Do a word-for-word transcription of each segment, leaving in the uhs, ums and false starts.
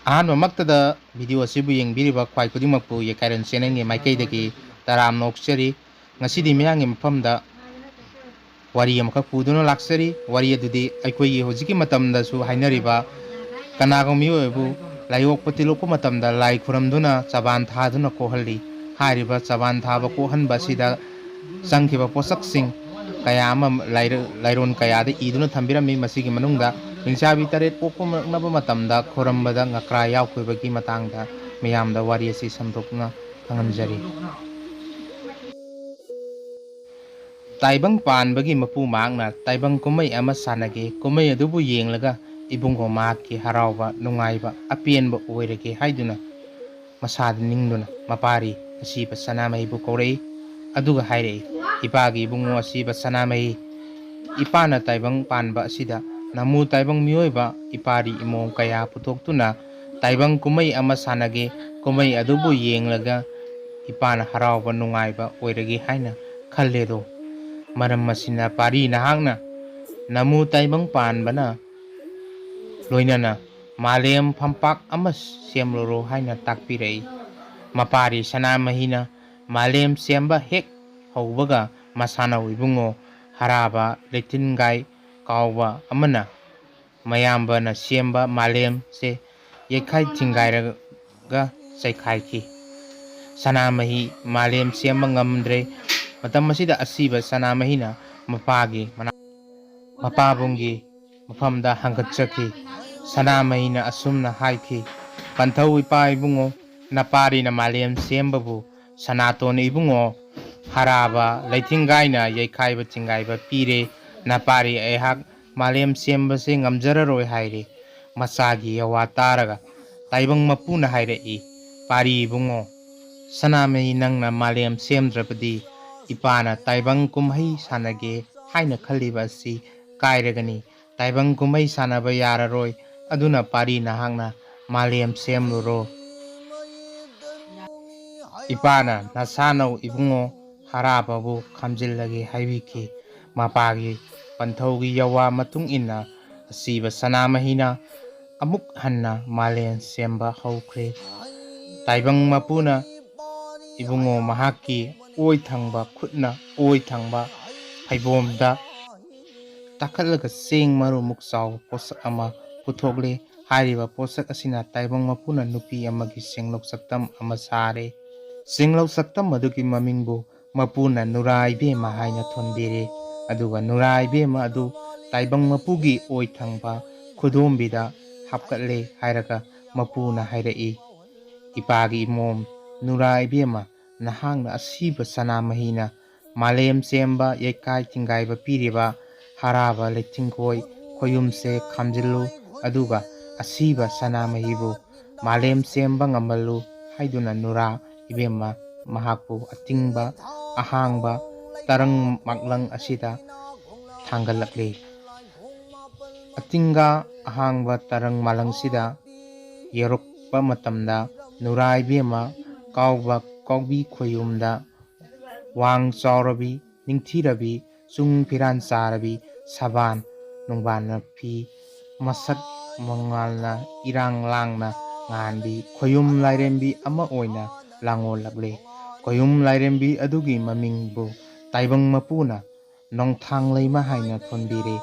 ꯑꯍꯥꯟꯕꯃꯛꯇꯗ video ꯑꯁꯤꯕꯨ ꯌꯦꯡꯕꯤꯔꯤꯕ ꯈ꯭ꯋꯥꯏ ꯈꯨꯗꯤꯡꯃꯛꯄꯨ ꯌꯦꯀꯥꯏꯔꯣꯟ channelꯒꯤ ꯃꯥꯏꯀꯩꯗꯒꯤ ꯇꯔꯥꯝꯅ ꯑꯣꯛꯆꯔꯤ꯫ ꯉꯁꯤꯗꯤ ꯃꯤꯌꯥꯝꯒꯤ ꯃꯐꯝꯗ ꯋꯥꯔꯤ ꯑꯃꯈꯛ ꯄꯨꯗꯨꯅ ꯂꯥꯛꯆꯔꯤ꯫ ꯋꯥꯔꯤ ꯑꯗꯨꯗꯤ ꯑꯩꯈꯣꯏꯒꯤ ꯍꯧꯖꯤꯛꯀꯤ ꯃꯇꯝꯗꯁꯨ ꯍꯥꯏꯅꯔꯤꯕ ꯀꯅꯥꯒꯨꯝꯕ ꯃꯤꯑꯣꯏꯕꯨ ꯂꯥꯏꯑꯣꯛꯄ ꯇꯤꯜꯂꯣꯛꯄ ꯃꯇꯝꯗ ꯂꯥꯏ ꯈꯨꯔꯝꯗꯨꯅ ꯆꯕꯥꯟ ꯊꯥꯗꯨꯅ ꯀꯣꯛꯍꯜꯂꯤ꯫ ꯍꯥꯏꯔꯤꯕ ꯆꯕꯥꯟ ꯊꯥꯕ ꯀꯣꯛꯍꯟꯕ ꯑꯁꯤꯗ ꯆꯪꯈꯤꯕ ꯄꯣꯠꯁꯛꯁꯤꯡ ꯀꯌꯥ ꯑꯃ ꯂꯥꯏꯔ-, ꯂꯥꯏꯔꯣꯟ ꯀꯌꯥꯗ ꯏꯗꯨꯅ ꯊꯝꯕꯤꯔꯝꯃꯤ꯫ ꯃꯁꯤꯒꯤ ꯃꯅꯨꯡꯗ ꯅꯤꯡꯁꯥꯕꯤ ꯇꯔꯦꯠ ꯄꯣꯛꯄ ꯃꯇꯝꯗ ꯈꯨꯔꯝꯕꯗ ꯉꯀ꯭ꯔꯥ ꯌꯥꯎꯈꯤꯕꯒꯤ ꯃꯇꯥꯡꯗ ꯃꯤꯌꯥꯝꯗ ꯋꯥꯔꯤ ꯑꯁꯤ ꯁꯟꯗꯣꯛꯅ ꯈꯪꯍꯟꯖꯔꯤ꯫ ꯇꯥꯏꯕꯪ ꯄꯥꯟꯕꯒꯤ ꯃꯄꯨ ꯃꯍꯥꯛꯅ ꯇꯥꯏꯕꯪ ꯀꯨꯝꯍꯩ ꯑꯃ ꯁꯥꯟꯅꯒꯦ, ꯀꯨꯝꯍꯩ ꯑꯗꯨꯕꯨ ꯌꯦꯡꯂꯒ ꯏꯕꯨꯡꯉꯣ ꯃꯍꯥꯛꯀꯤ ꯍꯔꯥꯎꯕ ꯅꯨꯡꯉꯥꯏꯕ ꯑꯄꯦꯟꯕ ꯑꯣꯏꯔꯒꯦ ꯍꯥꯏꯗꯨꯅ ꯃꯁꯥꯗ ꯅꯤꯡꯗꯨꯅ ꯃꯄꯥꯔꯤ ꯑꯁꯤꯕ ꯁꯅꯥꯃꯍꯤꯕꯨ ꯀꯧꯔꯛꯏ꯫ ꯑꯗꯨꯒ ꯍꯥꯏꯔꯛꯏ, "ꯏꯄꯥꯒꯤ ꯏꯕꯨꯡꯉꯣ ꯑꯁꯤꯕ ꯁꯅꯥꯃꯍꯤ, ꯏꯄꯥꯅ ꯇꯥꯏꯕꯪ ꯄꯥꯟꯕ ꯑꯁꯤꯗ ꯅꯃꯨ ꯇꯥꯏꯕꯪ ꯃꯤꯑꯣꯏꯕ ꯏꯄꯥꯔꯤ ꯏꯃꯣꯝ ꯀꯌꯥ ꯄꯨꯊꯣꯛꯇꯨꯅ ꯇꯥꯏꯕꯪ ꯀꯨꯝꯍꯩ ꯑꯃ ꯁꯥꯟꯅꯒꯦ, ꯀꯨꯝꯍꯩ ꯑꯗꯨꯕꯨ ꯌꯦꯡꯂꯒ ꯏꯄꯥꯅ ꯍꯔꯥꯎꯕ ꯅꯨꯡꯉꯥꯏꯕ ꯑꯣꯏꯔꯒꯦ ꯍꯥꯏꯅ ꯈꯜꯂꯦꯗꯣ꯫ ꯃꯔꯝ ꯑꯁꯤꯅ ꯄꯥꯔꯤ ꯅꯍꯥꯛꯅ ꯅꯃꯨ ꯇꯥꯏꯕꯪ ꯄꯥꯟꯕꯅ ꯂꯣꯏꯅꯅ ꯃꯥꯂꯦꯝ ꯐꯝꯄꯥꯛ ꯑꯃ ꯁꯦꯝꯂꯨꯔꯣ" ꯍꯥꯏꯅ ꯇꯥꯛꯄꯤꯔꯛꯏ꯫ ꯃꯄꯥꯔꯤ ꯁꯅꯥꯃꯍꯤꯅ ꯃꯥꯂꯦꯝ ꯁꯦꯝꯕ ꯍꯦꯛ ꯍꯧꯕꯒ ꯃꯁꯥꯅꯧ ꯏꯕꯨꯡꯉꯣ ꯍꯔꯥꯕ ꯂꯩꯊꯤꯟꯒꯥꯏ ꯀꯥꯎꯕ ꯑꯃꯅ ꯃꯌꯥꯝꯕꯅ ꯁꯦꯝꯕ ꯃꯥꯂꯦꯝꯁꯦ ꯌꯩꯈꯥꯏ ꯊꯤꯡꯒꯥꯏꯔꯒ ꯆꯩꯈꯥꯏꯈꯤ꯫ ꯁꯅꯥꯃꯍꯤ ꯃꯥꯂꯦꯝ ꯁꯦꯝꯕ ꯉꯝꯗ꯭ꯔꯦ꯫ ꯃꯇꯝ ꯑꯁꯤꯗ ꯑꯁꯤꯕ ꯁꯅꯥꯃꯍꯤꯅ ꯃꯄꯥꯒꯤ ꯃꯅꯥ-, ꯃꯄꯥꯕꯨꯡꯒꯤ ꯃꯐꯝꯗ ꯍꯪꯒꯠꯆꯈꯤ꯫ ꯁꯅꯥꯃꯍꯤꯅ ꯑꯁꯨꯝꯅ ꯍꯥꯏꯈꯤ, "ꯄꯟꯊꯧ ꯏꯄꯥ ꯏꯕꯨꯡꯉꯣ, ꯅꯄꯥꯔꯤꯅ ꯃꯥꯂꯦꯝ ꯁꯦꯝꯕꯕꯨ ꯁꯅꯥꯇꯣꯟ ꯏꯕꯨꯡꯉꯣ ꯍꯔꯥꯕ ꯂꯩꯊꯤꯡꯒꯥꯏꯅ ꯌꯩꯈꯥꯏꯕ ꯊꯤꯡꯒꯥꯏꯕ ꯄꯤꯔꯦ꯫ ꯅꯄꯥꯔꯤ ꯑꯩꯍꯥꯛ ꯃꯥꯂꯦꯝ ꯁꯦꯝꯕꯁꯦ ꯉꯝꯖꯔꯔꯣꯏ" ꯍꯥꯏꯔꯦ꯫ ꯃꯆꯥꯒꯤ ꯌꯋꯥ ꯇꯥꯔꯒ ꯇꯥꯏꯕꯪ ꯃꯄꯨꯅ ꯍꯥꯏꯔꯛꯏ, "ꯄꯥꯔꯤ ꯏꯕꯨꯡꯉꯣ, ꯁꯅꯥꯃꯍꯤ ꯅꯪꯅ ꯃꯥꯂꯦꯝ ꯁꯦꯝꯗ꯭ꯔꯕꯗꯤ ꯏꯄꯥꯅ ꯇꯥꯏꯕꯪ ꯀꯨꯝꯍꯩ ꯁꯥꯟꯅꯒꯦ ꯍꯥꯏꯅ ꯈꯜꯂꯤꯕ ꯑꯁꯤ ꯀꯥꯏꯔꯒꯅꯤ꯫ ꯇꯥꯏꯕꯪ ꯀꯨꯝꯍꯩ ꯁꯥꯟꯅꯕ ꯌꯥꯔꯔꯣꯏ꯫ ꯑꯗꯨꯅ ꯄꯥꯔꯤ ꯅꯍꯥꯛꯅ ꯃꯥꯂꯦꯝ ꯁꯦꯝꯂꯨꯔꯣ꯫ ꯏꯄꯥꯅ ꯅꯁꯥꯅꯧ ꯏꯕꯨꯡꯉꯣ ꯍꯔꯥꯕꯕꯨ ꯈꯥꯝꯖꯤꯜꯂꯒꯦ" ꯍꯥꯏꯕꯤꯈꯤ꯫ ꯃꯄꯥꯒꯤ ꯄꯟꯊꯧꯒꯤ ꯌꯋꯥ ꯃꯇꯨꯡ ꯏꯟꯅ ꯑꯁꯤꯕ ꯁꯅꯥꯃꯍꯤꯅ ꯑꯃꯨꯛ ꯍꯟꯅ ꯃꯥꯂꯦꯝ ꯁꯦꯝꯕ ꯍꯧꯈ꯭ꯔꯦ꯫ ꯇꯥꯏꯕꯪ ꯃꯄꯨꯅ ꯏꯕꯨꯡꯉꯣ ꯃꯍꯥꯛꯀꯤ ꯑꯣꯏ ꯊꯪꯕ ꯈꯨꯠꯅ ꯑꯣꯏ ꯊꯪꯕ ꯐꯩꯕꯣꯝꯗ ꯇꯥꯈꯠꯂꯒ ꯆꯦꯡ ꯃꯔꯨꯃꯨꯛ ꯆꯥꯎꯕ ꯄꯣꯠꯁꯛ ꯑꯃ ꯄꯨꯊꯣꯛꯂꯦ꯫ ꯍꯥꯏꯔꯤꯕ ꯄꯣꯠꯁꯛ ꯑꯁꯤꯅ ꯇꯥꯏꯕꯪ ꯃꯄꯨꯅ ꯅꯨꯄꯤ ꯑꯃꯒꯤ ꯁꯦꯡꯂꯧ ꯁꯛꯇꯝ ꯑꯃ ꯁꯥꯔꯦ꯫ ꯁꯦꯡꯂꯧ ꯁꯛꯇꯝ ꯑꯗꯨꯒꯤ ꯃꯃꯤꯡꯕꯨ ꯃꯄꯨꯅ ꯅꯨꯔꯥ ꯏꯕꯦꯝꯃ ꯍꯥꯏꯅ ꯊꯣꯟꯕꯤꯔꯦ꯫ ꯑꯗꯨꯒ ꯅꯨꯔꯥ ꯏꯕꯦꯝꯃ ꯑꯗꯨ ꯇꯥꯏꯕꯪ ꯃꯄꯨꯒꯤ ꯑꯣꯏ ꯊꯪꯕ ꯈꯨꯗꯣꯝꯕꯤꯗ ꯍꯥꯞꯀꯠꯂꯦ ꯍꯥꯏꯔꯒ ꯃꯄꯨꯅ ꯍꯥꯏꯔꯛꯏ, "ꯏꯄꯥꯒꯤ ꯏꯃꯣꯝ ꯅꯨꯔꯥ ꯏꯕꯦꯝꯃ, ꯅꯍꯥꯛꯅ ꯑꯁꯤꯕ ꯁꯅꯥꯃꯍꯤꯅ ꯃꯥꯂꯦꯝ ꯁꯦꯝꯕ ꯌꯩꯈꯥꯏ ꯊꯤꯡꯒꯥꯏꯕ ꯄꯤꯔꯤꯕ ꯍꯔꯥꯕ ꯂꯩꯊꯤꯡꯈꯣꯏ ꯈꯣꯌꯨꯝꯁꯦ ꯈꯥꯝꯖꯤꯜꯂꯨ, ꯑꯗꯨꯒ ꯑꯁꯤꯕ ꯁꯅꯥꯃꯍꯤꯕꯨ ꯃꯥꯂꯦꯝ ꯁꯦꯝꯕ ꯉꯝꯍꯜꯂꯨ" ꯍꯥꯏꯗꯨꯅ ꯅꯨꯔꯥ ꯏꯕꯦꯝꯃ ꯃꯍꯥꯛꯄꯨ ꯑꯇꯤꯡꯕ ꯑꯍꯥꯡꯕ ꯇꯔꯪ ꯃꯥꯛꯂꯪ ꯑꯁꯤꯗ ꯊꯥꯡꯒꯠꯂꯛꯂꯤ꯫ ꯑꯇꯤꯡꯒ ꯑꯍꯥꯡꯕ ꯇꯔꯪ ꯃꯥꯂꯪꯁꯤꯗ ꯌꯧꯔꯛꯄ ꯃꯇꯝꯗ ꯅꯨꯔꯥ ꯏꯕꯦꯝꯃ ꯀꯥꯎꯕ ꯀꯥꯎꯕꯤ ꯈꯣꯌꯨꯝꯗ ꯋꯥꯡ ꯆꯥꯎꯔꯕꯤ, ꯅꯤꯡꯊꯤꯔꯕꯤ, ꯆꯨꯡ ꯐꯤꯔꯥꯟ ꯆꯥꯔꯕꯤ, ꯁꯕꯥꯟ ꯅꯨꯡꯕꯥꯟꯅ ꯐꯤ ꯃꯁꯛ ꯃꯉꯥꯜꯅ ꯏꯔꯥꯡ ꯂꯥꯡꯅ ꯉꯥꯟꯕꯤ ꯈꯣꯌꯨꯝ ꯂꯥꯏꯔꯦꯝꯕꯤ ꯑꯃ ꯑꯣꯏꯅ ꯂꯥꯡꯑꯣꯜꯂꯛꯂꯦ꯫ ꯈꯣꯌꯨꯝ ꯂꯥꯏꯔꯦꯝꯕꯤ ꯑꯗꯨꯒꯤ ꯃꯃꯤꯡꯕꯨ ꯇꯥꯏꯕꯪ ꯃꯄꯨꯅ ꯅꯣꯡꯊꯥꯡ ꯂꯩꯃ ꯍꯥꯏꯅ ꯊꯣꯟꯕꯤꯔꯦ꯫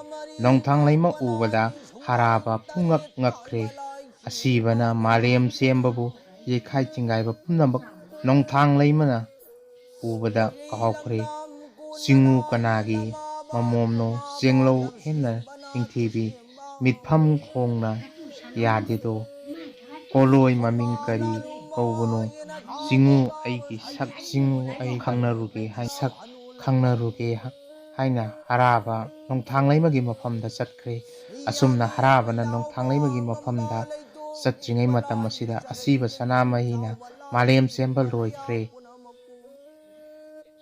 ꯅꯣꯡꯊꯥꯡ ꯂꯩꯃ ꯎꯕꯗ ꯍꯔꯥꯕ ꯄꯨꯡꯉꯛ ꯉꯛꯈ꯭ꯔꯦ꯫ ꯑꯁꯤꯕꯅ ꯃꯥꯂꯦꯝ ꯁꯦꯝꯕꯕꯨ ꯌꯩꯈꯥꯏ ꯊꯤꯡꯒꯥꯏꯕ ꯄꯨꯝꯅꯃꯛ ꯅꯣꯡꯊꯥꯡ ꯂꯩꯃꯅ ꯎꯕꯗ ꯀꯥꯎꯈ꯭ꯔꯦ꯫ ꯆꯤꯡꯉꯨ ꯀꯅꯥꯒꯤ ꯃꯃꯣꯝꯅꯣ, ꯆꯦꯡꯂꯧ ꯍꯦꯟꯅ ꯅꯤꯡꯊꯤꯕꯤ, ꯃꯤꯠꯐꯝ ꯈꯣꯡꯅ ꯌꯥꯗꯦꯗꯣ꯫ ꯀꯣꯂꯣꯏ ꯃꯃꯤꯡ ꯀꯔꯤ ꯀꯧꯕꯅꯣ? ꯆꯤꯡꯉꯨ ꯑꯩꯒꯤ ꯁꯛ, ꯆꯤꯡꯉꯨ ꯑꯩ ꯈꯪꯅꯔꯨꯒꯦ ꯍꯥꯏ, ꯁꯛ ꯈꯪꯅꯔꯨꯒꯦ ꯍꯥꯏꯅ ꯍꯔꯥꯕ ꯅꯣꯡꯊꯥꯡ ꯂꯩꯃꯒꯤ ꯃꯐꯝꯗ ꯆꯠꯈ꯭ꯔꯦ꯫ ꯑꯁꯨꯝꯅ ꯍꯔꯥꯕꯅ ꯅꯣꯡꯊꯥꯡ ꯂꯩꯃꯒꯤ ꯃꯐꯝꯗ ꯆꯠꯇ꯭ꯔꯤꯉꯩ ꯃꯇꯝ ꯑꯁꯤꯗ ꯑꯁꯤꯕ ꯁꯅꯥꯃꯍꯤꯅ ꯃꯥꯂꯦꯝ ꯁꯦꯝꯕ ꯂꯣꯏꯈ꯭ꯔꯦ꯫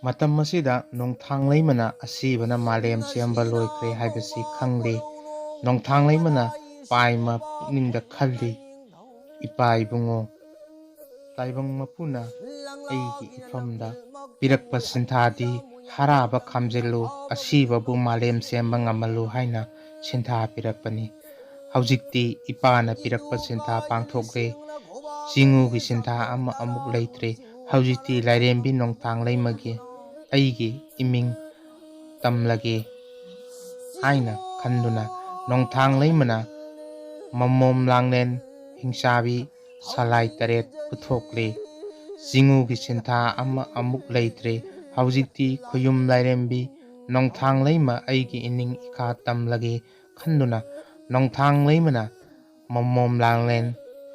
ꯃꯇꯝ ꯑꯁꯤꯗ ꯅꯣꯡꯊꯥꯡ ꯂꯩꯃꯅ ꯑꯁꯤꯕꯅ ꯃꯥꯂꯦꯝ ꯁꯦꯝꯕ ꯂꯣꯏꯈ꯭ꯔꯦ ꯍꯥꯏꯕꯁꯤ ꯈꯪꯂꯤ꯫ ꯅꯣꯡꯊꯥꯡ ꯂꯩꯃꯅ ꯄꯥꯏꯃ ꯄꯨꯛꯅꯤꯡꯗ ꯈꯜꯂꯤ, "ꯏꯄꯥ ꯏꯕꯨꯡꯉꯣ, ꯇꯥꯏꯕꯪ ꯃꯄꯨꯅ ꯑꯩꯒꯤ ꯏꯐꯝꯗ ꯄꯤꯔꯛꯄ ꯁꯤꯟꯊꯥꯗꯤ ꯍꯔꯥꯕ ꯈꯥꯝꯖꯤꯜꯂꯨ, ꯑꯁꯤꯕꯕꯨ ꯃꯥꯂꯦꯝ ꯁꯦꯝꯕ ꯉꯝꯍꯜꯂꯨ" ꯍꯥꯏꯅ ꯁꯤꯟꯊꯥ ꯄꯤꯔꯛꯄꯅꯤ꯫ ꯍꯧꯖꯤꯛꯇꯤ ꯏꯄꯥꯅ ꯄꯤꯔꯛꯄ ꯁꯤꯟꯊꯥ ꯄꯥꯡꯊꯣꯛꯂꯦ꯫ ꯆꯤꯉꯨꯒꯤ ꯁꯤꯟꯊꯥ ꯑꯃ ꯑꯃꯨꯛ ꯂꯩꯇ꯭ꯔꯦ꯫ ꯍꯧꯖꯤꯛꯇꯤ ꯂꯥꯏꯔꯦꯝꯕꯤ ꯅꯣꯡꯊꯥꯡꯂꯩꯃꯒꯤ ꯑꯩꯒꯤ ꯏꯃꯤꯡ ꯇꯝꯂꯒꯦ ꯍꯥꯏꯅ ꯈꯟꯗꯨꯅ ꯅꯣꯡꯊꯥꯡꯂꯩꯃꯅ ꯃꯃꯣꯝ ꯂꯥꯡꯂꯦꯟ ꯍꯤꯡꯆꯥꯕꯤ ꯁꯂꯥꯏ ꯇꯔꯦꯠ ꯄꯨꯊꯣꯛꯂꯦ꯫ ꯆꯤꯉꯨꯒꯤ ꯁꯤꯟꯊꯥ ꯑꯃ ꯑꯃꯨꯛ ꯂꯩꯇ꯭ꯔꯦ꯫ ꯍꯧꯖꯤꯛꯇꯤ ꯈꯨꯌꯨꯝ ꯂꯥꯏꯔꯦꯝꯕꯤ ꯅꯣꯡꯊꯥꯡꯂꯩꯃ ꯑꯩꯒꯤ ꯏꯅꯤꯡ ꯏꯈꯥ ꯇꯝꯂꯒꯦ ꯈꯟꯗꯨꯅ ꯅꯣꯡꯊꯥꯡꯂꯩꯃꯅ ꯃꯃꯣꯝ ꯂꯥꯡꯂꯦꯟ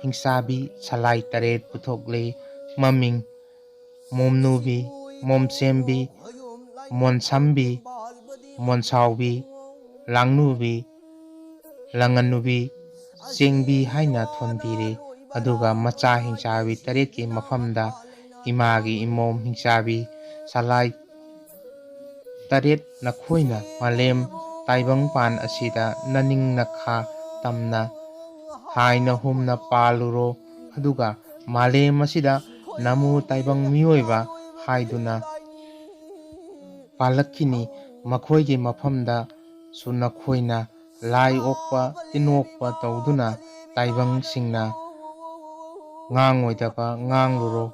ꯍꯤꯡꯆꯥꯕꯤ ꯁꯂꯥꯏ ꯇꯔꯦꯠ ꯄꯨꯊꯣꯛꯂꯦ꯫ ꯃꯃꯤꯡ ꯃꯣꯝꯅꯨꯕꯤ, ꯃꯣꯝꯁꯦꯝꯕꯤ, ꯃꯣꯟꯁꯝꯕꯤ, ꯃꯣꯟꯁꯥꯎꯕꯤ, ꯂꯥꯡꯅꯨꯕꯤ, ꯂꯪꯉꯟꯅꯨꯕꯤ, ꯆꯦꯡꯕꯤ ꯍꯥꯏꯅ ꯊꯣꯟꯕꯤꯔꯦ꯫ ꯑꯗꯨꯒ ꯃꯆꯥ ꯍꯤꯡꯆꯥꯕꯤ ꯇꯔꯦꯠꯀꯤ ꯃꯐꯝꯗ ꯏꯃꯥꯒꯤ ꯏꯃꯣꯝ ꯍꯤꯡꯆꯥꯕꯤ ꯁꯂꯥꯏ ꯇꯔꯦꯠ ꯅꯈꯣꯏꯅ ꯃꯥꯂꯦꯝ ꯇꯥꯏꯕꯪꯄꯥꯟ ꯑꯁꯤꯗ ꯅꯅꯤꯡ ꯅꯈꯥ ꯇꯝꯅ ꯍꯥꯏꯅ ꯍꯨꯝꯅ ꯄꯥꯜꯂꯨꯔꯣ, ꯑꯗꯨꯒ ꯃꯥꯂꯦꯝ ꯑꯁꯤꯗ ꯅꯃꯨ ꯇꯥꯏꯕꯪ ꯃꯤꯑꯣꯏꯕ ꯍꯥꯏꯗꯨꯅ ꯄꯥꯜꯂꯛꯈꯤꯅꯤ꯫ ꯃꯈꯣꯏꯒꯤ ꯃꯐꯝꯗꯁꯨ ꯅꯈꯣꯏꯅ ꯂꯥꯏ ꯑꯣꯛꯄ, ꯇꯤꯟ ꯑꯣꯛꯄ ꯇꯧꯗꯨꯅ ꯇꯥꯏꯕꯪꯁꯤꯡꯅ ꯉꯥꯡꯉꯣꯏꯗꯕ ꯉꯥꯡꯂꯨꯔꯣ,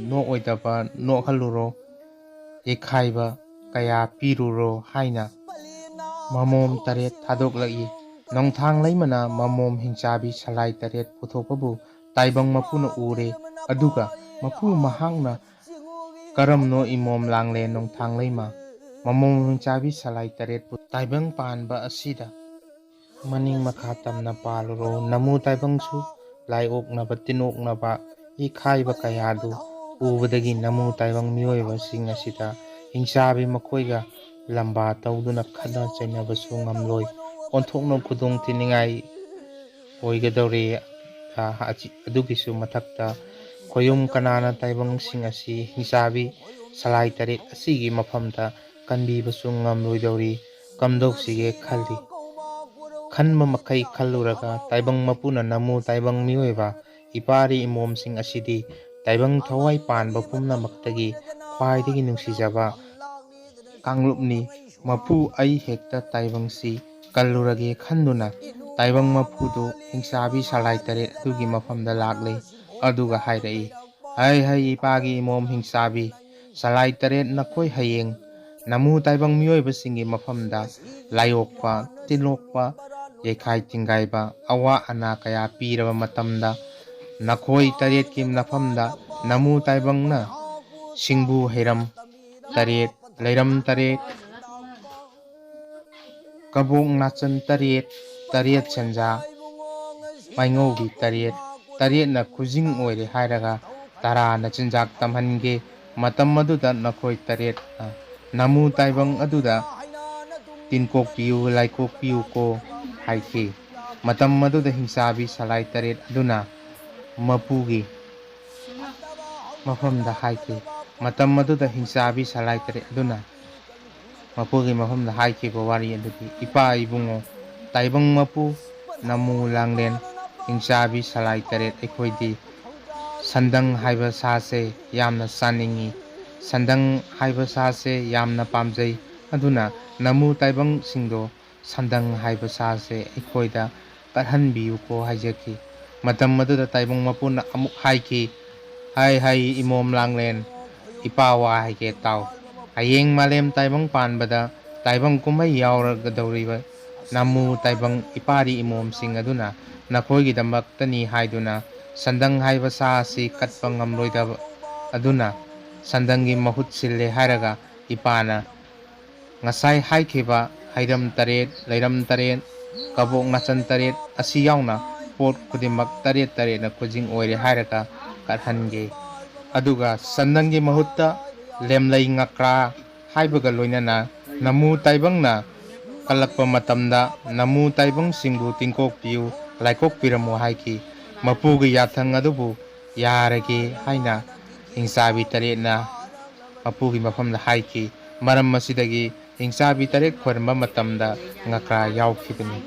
ꯅꯣꯛꯑꯣꯏꯗꯕ ꯅꯣꯛꯍꯜꯂꯨꯔꯣ, ꯌꯩꯈꯥꯏꯕ ꯀꯌꯥ ꯄꯤꯔꯨꯔꯣ ꯍꯥꯏꯅ ꯃꯃꯣꯝ ꯇꯔꯦꯠ ꯊꯥꯗꯣꯛꯂꯛꯏ꯫ ꯅꯣꯡꯊꯥꯡꯂꯩꯃꯅ ꯃꯃꯣꯝ ꯍꯤꯡꯆꯥꯕꯤ ꯁꯂꯥꯏ ꯇꯔꯦꯠ ꯄꯨꯊꯣꯛꯄꯕꯨ ꯇꯥꯏꯕꯪ ꯃꯄꯨꯅ ꯎꯔꯦ, ꯑꯗꯨꯒ ꯃꯄꯨ ꯃꯍꯥꯛꯅ ꯀꯔꯝꯅꯣ ꯏꯃꯣꯝ ꯂꯥꯡꯂꯦ ꯅꯣꯡꯊꯥꯡꯂꯩꯃ? ꯃꯃꯣꯝ ꯍꯤꯡꯆꯥꯕꯤ ꯁꯂꯥꯏ ꯇꯔꯦꯠꯄꯨ ꯇꯥꯏꯕꯪ ꯄꯥꯟꯕ ꯑꯁꯤꯗ ꯃꯅꯤꯡ ꯃꯈꯥ ꯇꯝꯅ ꯄꯥꯜꯂꯨꯔꯣ꯫ ꯅꯃꯨ ꯇꯥꯏꯕꯪꯁꯨ ꯂꯥꯏ ꯑꯣꯛꯅꯕ, ꯇꯤꯟ ꯑꯣꯛꯅꯕ, ꯏꯈꯥꯏꯕ ꯀꯌꯥꯗꯨ ꯎꯕꯗꯒꯤ ꯅꯃꯨ ꯇꯥꯏꯕꯪ ꯃꯤꯑꯣꯏꯕꯁꯤꯡ ꯑꯁꯤꯗ ꯍꯤꯡꯆꯥꯕꯤ ꯃꯈꯣꯏꯒ ꯂꯝꯕꯥ ꯇꯧꯗꯨꯅ ꯈꯠꯅ ꯆꯩꯅꯕꯁꯨ ꯉꯝꯂꯣꯏ꯫ ꯑꯣꯟꯊꯣꯛꯅ ꯈꯨꯗꯣꯡ ꯊꯤꯅꯤꯡꯉꯥꯏ ꯑꯣꯏꯒꯗꯧꯔꯦ꯫ ꯑ-, ꯑꯁꯤ-, ꯑꯗꯨꯒꯤꯁꯨ ꯃꯊꯛꯇ ꯈꯣꯌꯨꯝ ꯀꯅꯥꯅ ꯇꯥꯏꯕꯪꯁꯤꯡ ꯑꯁꯤ ꯍꯤꯡꯆꯥꯕꯤ ꯁꯂꯥꯏ ꯇꯔꯦꯠ ꯑꯁꯤꯒꯤ ꯃꯐꯝꯗ ꯀꯟꯕꯤꯕꯁꯨ ꯉꯝꯂꯣꯏꯗꯧꯔꯤ꯫ ꯀꯝꯗꯧꯁꯤꯒꯦ ꯈꯜꯂꯤ꯫ ꯈꯟꯕ ꯃꯈꯩ ꯈꯜꯂꯨꯔꯒ ꯇꯥꯏꯕꯪ ꯃꯄꯨꯅ ꯅꯃꯨ ꯇꯥꯏꯕꯪ ꯃꯤꯑꯣꯏꯕ ꯏꯄꯥꯔꯤ ꯏꯃꯣꯝꯁꯤꯡ ꯑꯁꯤꯗꯤ ꯇꯥꯏꯕꯪ ꯊꯋꯥꯏ ꯄꯥꯟꯕ ꯄꯨꯝꯅꯃꯛꯇꯒꯤ ꯈ꯭ꯋꯥꯏꯗꯒꯤ ꯅꯨꯡꯁꯤꯖꯕ ꯀꯥꯡꯂꯨꯞꯅꯤ꯫ ꯃꯄꯨ, ꯑꯩ ꯍꯦꯛꯇ ꯇꯥꯏꯕꯪꯁꯤ ꯀꯜꯂꯨꯔꯒꯦ ꯈꯟꯗꯨꯅ ꯇꯥꯏꯕꯪ ꯃꯄꯨꯗꯨ ꯍꯤꯡꯆꯥꯕꯤ ꯁꯂꯥꯏ ꯇꯔꯦꯠ ꯑꯗꯨꯒꯤ ꯃꯐꯝꯗ ꯂꯥꯛꯂꯦ꯫ ꯑꯗꯨꯒ ꯍꯥꯏꯔꯛꯏ, "ꯍꯩ ꯍꯩ, ꯏꯄꯥꯒꯤ ꯏꯃꯣꯝ ꯍꯤꯡꯆꯥꯕꯤ ꯁꯂꯥꯏ ꯇꯔꯦꯠ, ꯅꯈꯣꯏ ꯍꯌꯦꯡ ꯅꯃꯨ ꯇꯥꯏꯕꯪ ꯃꯤꯑꯣꯏꯕꯁꯤꯡꯒꯤ ꯃꯐꯝꯗ ꯂꯥꯏꯑꯣꯛꯄ, ꯇꯤꯜꯂꯣꯛꯄ, ꯌꯩꯈꯥꯏ ꯊꯤꯡꯒꯥꯏꯕ, ꯑꯋꯥ ꯑꯅꯥ ꯀꯌꯥ ꯄꯤꯔꯕ ꯃꯇꯝꯗ, ꯅꯈꯣꯏ ꯇꯔꯦꯠꯀꯤ ꯃꯐꯝꯗ ꯅꯃꯨ ꯇꯥꯏꯕꯪꯅ ꯁꯤꯡꯕꯨ ꯍꯩꯔꯝ ꯇꯔꯦꯠ, ꯂꯩꯔꯝ ꯇꯔꯦꯠ, ꯀꯕꯣꯛ ꯅꯥꯆꯟ ꯇꯔꯦꯠ, ꯇꯔꯦꯠ ꯁꯦꯟꯖꯥ ꯃꯥꯏꯉꯧꯕꯤ ꯇꯔꯦꯠ, ꯇꯔꯦꯠꯅ ꯈꯨꯖꯤꯡ ꯑꯣꯏꯔꯦ ꯍꯥꯏꯔꯒ ꯇꯔꯥꯅ ꯆꯤꯟꯖꯥꯛ ꯇꯝꯍꯟꯒꯦ꯫ ꯃꯇꯝ ꯑꯗꯨꯗ ꯅꯈꯣꯏ ꯇꯔꯦꯠꯅ ꯅꯃꯨ ꯇꯥꯏꯕꯪ ꯑꯗꯨꯗ ꯇꯤꯟꯀꯣꯛꯄꯤꯌꯨ, ꯂꯥꯏꯀꯣꯛꯄꯤꯌꯨꯀꯣ" ꯍꯥꯏꯈꯤ꯫ ꯃꯇꯝ ꯑꯗꯨꯗ ꯍꯤꯡꯆꯥꯕꯤ ꯁꯂꯥꯏ ꯇꯔꯦꯠ ꯑꯗꯨꯅ ꯃꯄꯨꯒꯤ ꯃꯐꯝꯗ ꯍꯥꯏꯈꯤ꯫ ꯃꯇꯝ ꯑꯗꯨꯗ ꯍꯤꯡꯆꯥꯕꯤ ꯁꯂꯥꯏ ꯇꯔꯦꯠ ꯑꯗꯨꯅ ꯃꯄꯨꯒꯤ ꯃꯐꯝꯗ ꯍꯥꯏꯈꯤꯕ ꯋꯥꯔꯤ ꯑꯗꯨꯗꯤ, "ꯏꯄꯥ ꯏꯕꯨꯡꯉꯣ, ꯇꯥꯏꯕꯪ ꯃꯄꯨ, ꯅꯃꯨ ꯂꯥꯡꯂꯦꯟ, ꯍꯤꯡꯆꯥꯕꯤ ꯁꯂꯥꯏ ꯇꯔꯦꯠ, ꯑꯩꯈꯣꯏꯗꯤ ꯁꯟꯗꯪ ꯍꯥꯏꯕ ꯁꯥꯁꯦ ꯌꯥꯝꯅ ꯆꯥꯅꯤꯡꯏ꯫ ꯁꯟꯗꯪ ꯍꯥꯏꯕ ꯁꯥꯁꯦ ꯌꯥꯝꯅ ꯄꯥꯝꯖꯩ꯫ ꯑꯗꯨꯅ ꯅꯃꯨ ꯇꯥꯏꯕꯪꯁꯤꯡꯗꯣ ꯁꯟꯗꯪ ꯍꯥꯏꯕ ꯁꯥꯁꯦ ꯑꯩꯈꯣꯏꯗ ꯀꯠꯍꯟꯕꯤꯌꯨꯀꯣ" ꯍꯥꯏꯖꯈꯤ꯫ ꯃꯇꯝ ꯑꯗꯨꯗ ꯇꯥꯏꯕꯪ ꯃꯄꯨꯅ ꯑꯃꯨꯛ ꯍꯥꯏꯈꯤ, "ꯍꯩ ꯍꯩ, ꯏꯃꯣꯝ ꯂꯥꯡꯂꯦꯟ, ꯏꯄꯥ ꯋꯥ ꯍꯥꯏꯒꯦ ꯇꯥꯎ꯫ ꯍꯌꯦꯡ ꯃꯥꯂꯦꯝ ꯇꯥꯏꯕꯪ ꯄꯥꯟꯕꯗ ꯇꯥꯏꯕꯪ ꯀꯨꯝꯍꯩ ꯌꯥꯎꯔꯒꯗꯧꯔꯤꯕ ꯅꯃꯨ ꯇꯥꯏꯕꯪ ꯏꯄꯥꯔꯤ ꯏꯃꯣꯝꯁꯤꯡ ꯑꯗꯨꯅ ꯅꯈꯣꯏꯒꯤꯗꯃꯛꯇꯅꯤ ꯍꯥꯏꯗꯨꯅ ꯁꯟꯗꯪ ꯍꯥꯏꯕ ꯁꯥ ꯑꯁꯤ ꯀꯠꯄ ꯉꯝꯂꯣꯏꯗꯕ ꯑꯗꯨꯅ ꯁꯟꯗꯪꯒꯤ ꯃꯍꯨꯠ ꯁꯤꯜꯂꯦ" ꯍꯥꯏꯔꯒ ꯏꯄꯥꯅ ꯉꯁꯥꯏ ꯍꯥꯏꯈꯤꯕ ꯍꯩꯔꯝ ꯇꯔꯦꯠ, ꯂꯩꯔꯝ ꯇꯔꯦꯠ, ꯀꯕꯣꯛ ꯅꯥꯆꯟ ꯇꯔꯦꯠ ꯑꯁꯤ ꯌꯥꯎꯅ ꯄꯣꯠ ꯈꯨꯗꯤꯡꯃꯛ ꯇꯔꯦꯠ ꯇꯔꯦꯠꯅ ꯈꯨꯖꯤꯡ ꯑꯣꯏꯔꯦ ꯍꯥꯏꯔꯒ ꯀꯠꯍꯟꯒꯦ꯫ ꯑꯗꯨꯒ ꯁꯟꯗꯪꯒꯤ ꯃꯍꯨꯠꯇ ꯂꯦꯝꯂꯩ ꯉꯀ꯭ꯔꯥ ꯍꯥꯏꯕꯒ ꯂꯣꯏꯅꯅ ꯅꯃꯨ ꯇꯥꯏꯕꯪꯅ ꯀꯜꯂꯛꯄ ꯃꯇꯝꯗ ꯅꯃꯨ ꯇꯥꯏꯕꯪꯁꯤꯡꯕꯨ ꯇꯤꯡꯀꯣꯛꯄꯤꯌꯨ, ꯂꯥꯏꯀꯣꯛꯄꯤꯔꯝꯃꯨ ꯍꯥꯏꯈꯤ꯫ ꯃꯄꯨꯒꯤ ꯌꯥꯊꯪ ꯑꯗꯨꯕꯨ ꯌꯥꯔꯒꯦ ꯍꯥꯏꯅ ꯍꯤꯡꯆꯥꯕꯤ ꯇꯔꯦꯠꯅ ꯃꯄꯨꯒꯤ ꯃꯐꯝꯗ ꯍꯥꯏꯈꯤ꯫ ꯃꯔꯝ ꯑꯁꯤꯗꯒꯤ ꯍꯤꯡꯆꯥꯕꯤ ꯇꯔꯦꯠ ꯈꯣꯏꯔꯝꯕ ꯃꯇꯝꯗ ꯉꯀ꯭ꯔꯥ ꯌꯥꯎꯈꯤꯕꯅꯤ꯫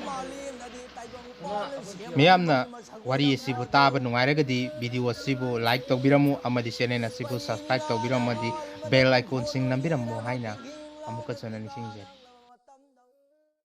ꯃꯤꯌꯥꯝꯅ ꯋꯥꯔꯤ ꯑꯁꯤꯕꯨ ꯇꯥꯕ ꯅꯨꯡꯉꯥꯏꯔꯒꯗꯤ video ꯑꯁꯤꯕꯨ like ꯇꯧꯕꯤꯔꯝꯃꯨ ꯑꯃꯗꯤ channel ꯑꯁꯤꯕꯨ subscribe ꯇꯧꯕꯤꯔꯝꯃꯗꯤ bell iconꯁꯤꯡ ꯅꯝꯕꯤꯔꯝꯃꯨ ꯍꯥꯏꯅ ꯑꯃꯨꯛꯀꯁꯨ ꯍꯟꯅ ꯅꯤꯡꯁꯤꯡꯖꯔꯤ꯫